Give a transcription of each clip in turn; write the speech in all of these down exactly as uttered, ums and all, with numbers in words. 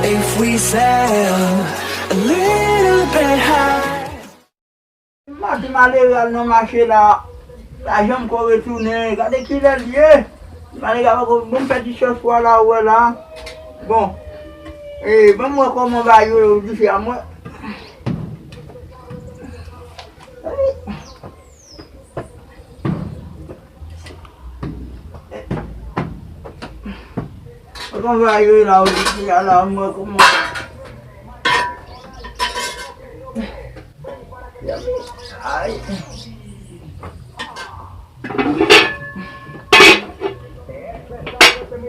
If we sail a little bit high. Maten malere al nan mache la, pa janm ko retounen. Gade kilè l ye. Malere a poko bon fè ti chòch fwa la ou wè la. Bon. E, ban m wè kòman bagay yo, yo dife a mwen. Kòman bagay yo ye la, ou di a la, mwen kòman. Ay.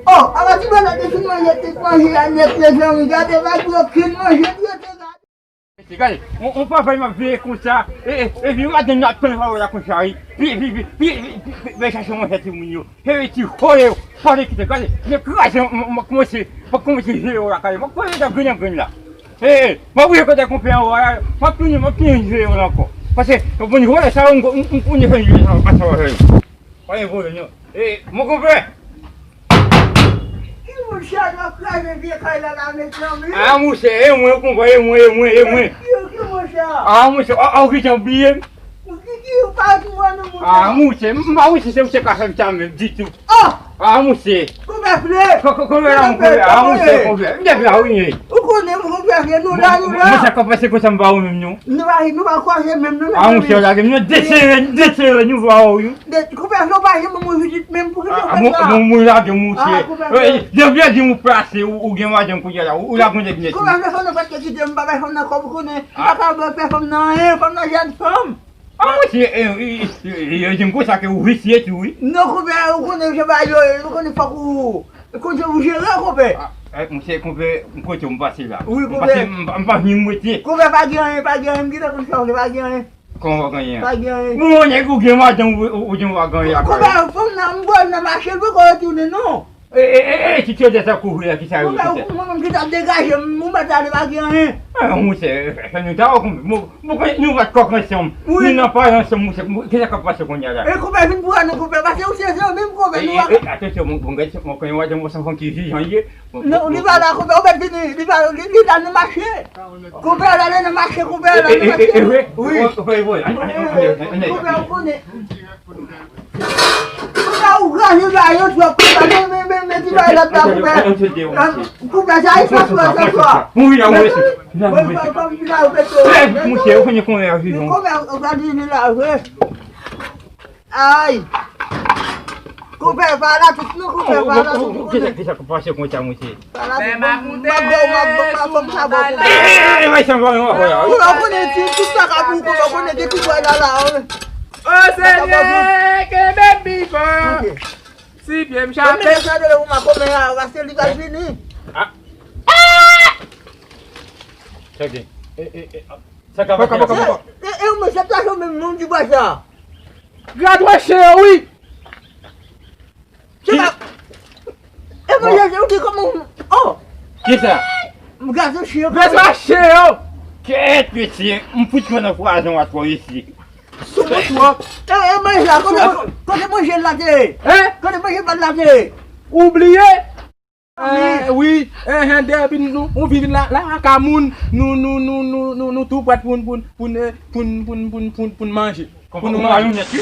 Oh, ala ti bagay te fin manje, te manje a nèt, mezanmi, gade, pa di okenn manje, li rete la. Mesye, gade, on, on papa m ap veye konsa, e, e, epi madanm nan ap tann pa wè la konsa, wi. Pi, pi, pi, pi, pi, pi, pi, chache manje timoun yo. E, ti foye yo, pa vle kite, gade, yo kraze, m, m, m kòmanse, m kòmanse veye yo la, gade, m ap pran yo nan grenn nan grenn la. E, e, m ap voye kote konpè an wè la, m ap tounen, m ap tounen veye yo la ankò. Paske, bon, vòlè sa yo, m, m, m konnen fè veye sa, sa, sa, sa. Pa gen pwoblèm, non. E, mon konpè! Ki moun sa k ap kraze vye kay la la, mezanmi? A, monchè, e mwen, konpè, e mwen, e mwen, e mwen. Ki, ki moun sa? A, monchè, a, a, ou gentan bliye m? Ki, ki, ou pa di mwen non, monchè. A, monchè, m pa wè si se ou te ka fè m sa menm ditou. Oh! A, monchè. Konpè vle? Ko-, ko-, konpè la, konpè, a, monchè, konpè. M te vle a, wi. Ou konnen, konpè vle, nou la, nou la. Monchè, konpè, se konsa m pa wè menm, non. Nou pa, nou pa kwaze menm, non. A, monchè, lage m, non, desere, desere, nou va wè, wi. De, konpè, nou pa janm mwen vizit menm, poukisa ou fè sa? Mwen lage m, monchè. Depi lè di m ou plase, ou gen madanm kounye a la, ou lage yon nèg nèt. Konpè, fè fanm nan pa t kite m, pa bay fanm nan kòb, ou konnen. M pa ka bay fanm nan anyen, fanm nan jèn fanm. A, monchè, yo di m konsa ke ou visye tou, wi. Non, konpè, ou konnen jan bagay yo ye, ou konnen fòk ou, konnen ou jere, konpè. A, monchè, konpè, m kote m pase la. Wi, konpè. M pase, m pa, m pa vin m rete. Konpè, pa gen anyen, pa gen anyen, m gentan konn sa, pa gen anyen. Kòman w pa gen anyen? Pa gen anyen. Bon, nèg ou gen madanm, ou, ou, ou di w pa gen anyen. Konpè, fanm nan, m wè l nan mache, l poko retounen, non. E, e, e, e, ti tchòdè sa kouvri la, kisa yo te fè? Mwen menm ki t ap degaje m, mwen pa t ale pa gen anyen. A, monchè, fè nou ta wè konpè. Bon, bon, nou pa t kòk ansanm. Wi. Nou nan pale ansanm, monchè. Kisa k ap pase kounye a la? E konpè, vin pou wè nou, konpè, pase ou se zanmi m, konpè, nou pa. E, e, atansyon, bon, bon, gade, mwen konn yon madanm, mwen santi ki jan l ye. Non, li pa la, konpè, ou mèt vini, li pa, li, li la nan mache. Konpè, l ale nan mache, konpè, l ale nan mache. E, e, e, e, wi. Wi. Konpè, ou konnen. Konpè, ou kraze bagay yo twòp, konpè, men, men, men, men, ti bagay la, konpè. Konpè, sa, e sa, sa, sa, sa. Monchè, ou konnen konpè a vivan. Konpè, ou ka vini la, vre. Ay! Konpè, pa la tout non, konpè, pa la tout, ou konnen. Kisa k ap pase konsa, monchè? Pa la tout, m ap gòw, m ap gòw, m ap fè m sa bon, konpè. Ou konnen ti, tout sa ka pou konpè, ou konnen gen tout bagay la la, wi. O Senyè, kenbe m vivan. Si pye m chape. Mwen sa de ou ma konmen a, paske li pral vini. Sa gen. E, e, e, sa ka pase. E, e, ou mwen se plas ou menm, non, di bwa sa. Gad wè chen yo, wi. Se pa. E mwen, Jezi, ou di kòman, oh. Kisa? M gade chen yo. Gad wè chen yo. Kèt, mesye, m fout pran nan pwazon atò isi. Sou mwen twò. E, e, manje la, kote, kote manje la te ye? Hein? Kote manje pa la te ye? Ou bliye? Eh, wi, eh, eh, depi nou, nou vin la, la, ka moun, nou, nou, nou tou prèt pou n, pou n, pou n, eh, pou n, pou n, pou n, pou n, pou n manje. Pou nou manje. Kòman yon nèt, wi?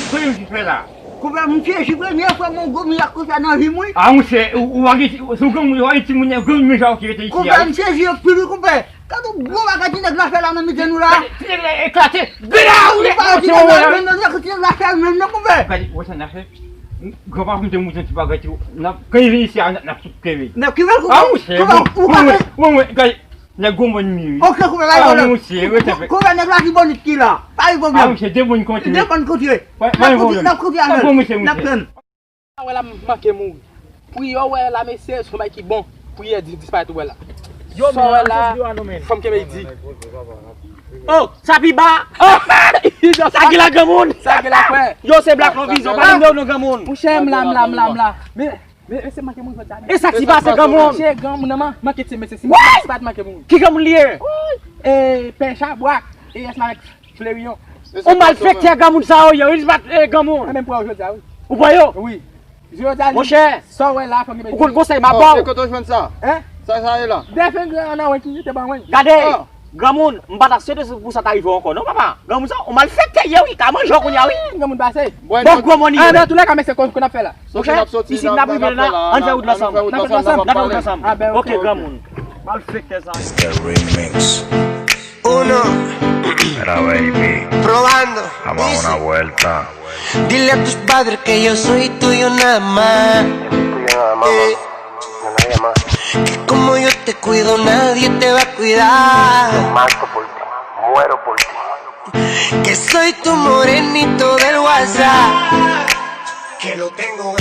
Kòman yon nèt fè la? Konpè, m chèche premye fwa m wè yon gwo mirak konsa nan vi m, wi. A, monchè, ou, ou pa gen, si w gen moun, ou pa gen timoun, gen moun sa ki rete isi a, wi. Konpè, m chèche yo pil, wi, konpè. Gade yon gwo bagay ti nèg la fè la nan mitan nou la. Gade, ti nèg la eklate. Gade a, ou lè, ti nèg la fè menm nan, konpè. Gade, ou wè sa n a fè? Granpapa m te montre yon ti bagay tou. N ap, kan li vin isi a, n ap, n ap sot kenbe. N ap kenbe l, konpè. A, monchè, bon, bon, bon, gade, nèg gwo mòn mi, wi. Ok, konpè, pa gen pwoblèm. A, monchè, rete fè. Konpè, nèg la ki bònit ki la. Pa gen pwoblèm. A, monchè, de bòn kontre. De bòn kontre. Pa gen pwoblèm. N ap kontre avè l. N ap tann. Sa wè la m manke mouri. Pri yo wè la mesye, se yon bagay ki bon. Priyè di disparèt ou wè la. Sa wè la, fò m kenbe di. Oh, sa pi ba. Oh, sa ki la granmoun. Sa ki la frè. Yo, se Black Long Vision, pa mande yo non granmoun. Monchè, m la, m la, m la, m la. Men, men, men se manke mouri jodi a. E sa ki pase granmoun? Monchè, granmoun nan man, manke ti mesye, si disparèt manke mouri. Ki granmoun li ye? E, Pè Chabwak, e, Esma avèk Fleyon. Ou malfektè granmoun sa yo ye, wi, li bat, eh, granmoun. Mwen menm pran yo jodi a, wi. Ou pran yo? Wi. Jodi a, monchè, sa w wè la, fanmi, ou konn konsèy m ap ba w. E kote w jwenn sa? Hein? Sa sa ye la? Defen gran nan wen ki te ban wen. Gade, granmoun, m pa ta swete pou sa ta rive w ankò non, papa. Granmoun sa, ou malfektè ye wi, ka manje w kounye a wi. Granmoun pase. Bon, granmoun li ye. Nan tou lè ka, men se konn, konn ap fè la. Monchè, isit n ap rive la, ann fè wout la ansanm. N ap fè wout la ansanm. Ok, granmoun. Malfektè sa. It's the remix. Uno. Mira, baby. Probando. Vamos a una vuelta. Dile a tus padres que yo soy tuyo nada más. Yo soy tuyo nada más, eh, mami. No nadie más. Que como yo te cuido, nadie te va a cuidar. Yo mato por ti, muero por ti. Que soy tu morenito del WhatsApp. Que lo tengo